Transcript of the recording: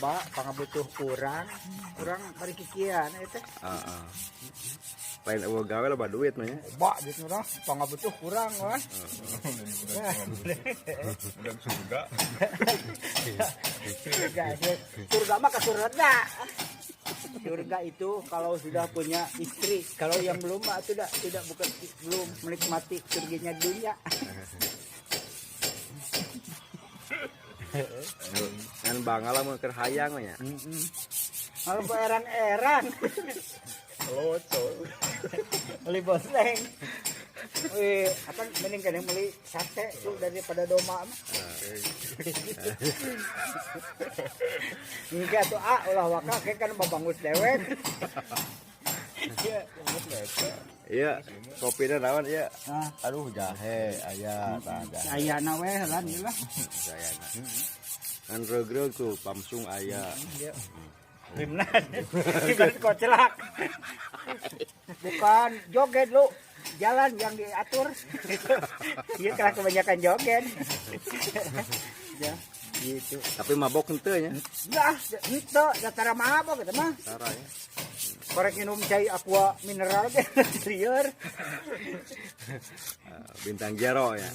Loba pangabutuh kurang, kurang bari kikian eta. Heeh. Lain euweuh gawe, loba duit mah nya. Loba gitu lah, pangabutuh kurang wah. Udah surga. Surga, surga mah ke surga. Surga itu kalau sudah punya istri, kalau yang belum mah tidak tidak bukan belum menikmati surganya dunia. Ngan bangga lah mun keur hayang mah nya. Kalau erang-erang Loco. beli boseng. Wih, apa mending kan yang beli sate tuh daripada domba mah. Enggak tuh ah, ulah waka kayak kan babangus dewek. Iya. Iya, kopina naon ieu? Nah, Aduh, jahe aya tah jahe. Ayana we lah ieu lah. Jayana. Ngan reug-reug tuh pamsung aya. Iya. Timnas. Timnas koclak. Bukan joget lu. Jalan yang diatur. Iya karena kebanyakan joget. Ya, gitu. Tapi mabok henteu nya. Enggak, henteu, cara mabok gitu mah. Tara ya. Korek minum cai aqua mineral ge lieur. Bintang jero ya.